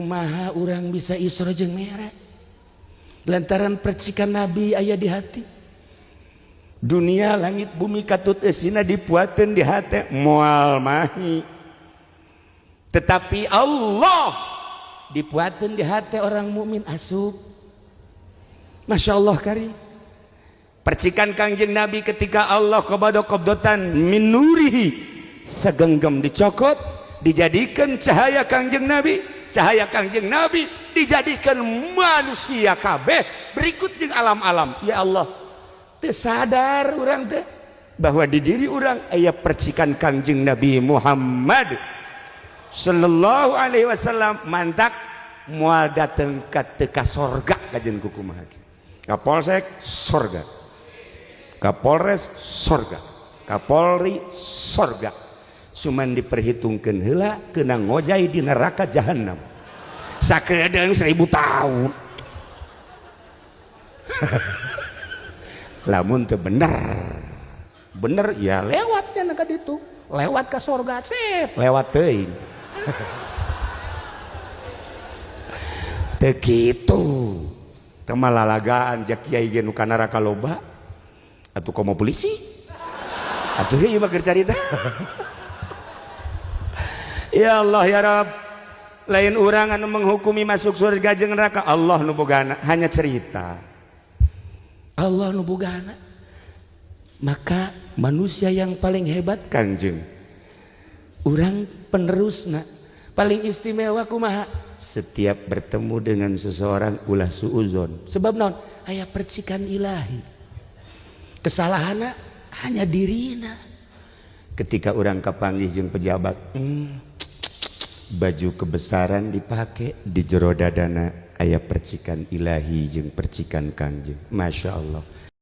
Kumaha urang bisa Isra jeung Mi'raj? Lantaran percikan Nabi aya di hati. Dunia langit bumi katut eusina dipuateun di hati moal mahi. Tetapi Allah dipuateun di hati orang mukmin asup. Masya Allah karim. Percikan Kangjeng Nabi ketika Allah qabada qabdatan min nurihi, segenggam dicokot dijadikan cahaya Kangjeng Nabi, cahaya Kangjeng Nabi dijadikan manusia kabeh berikut jeung alam-alam. Ya Allah, teu sadar urang teh bahwa di diri urang aya percikan Kangjeng Nabi Muhammad sallallahu alaihi wasallam, mantak moal dateng ka teu ka sorga kajen kukumaha. Kapolsek sorga, Kapolres sorga, Kapolri sorga, cuman diperhitungkan heula kena ngojay di neraka jahanam sakedeung 1000 tahun. Lamun teu bener bener ya lewatnya ka ditu, lewat ka sorga sip, lewat teuing. Teu kitu teu malalagaan jak kiai ge nu ka neraka loba atuh komo polisi atuh ieu mah keur carita. Ya Allah ya Rabb, lain urang anu menghukumi masuk surga jeung neraka, Allah nu bogana, hanya cerita Allah nu bogana. Maka manusia yang paling hebat Kangjeng, urang penerusna paling istimewa kumaha? Setiap bertemu dengan seseorang ulah suuzon, sebab naon? Aya percikan ilahi. Kesalahanna hanya dirina. Ketika orang kapanggih jeung pejabat, baju kebesaran dipakai di jero dadana aya percikan ilahi jeung percikan Kangjeng. Masya Allah.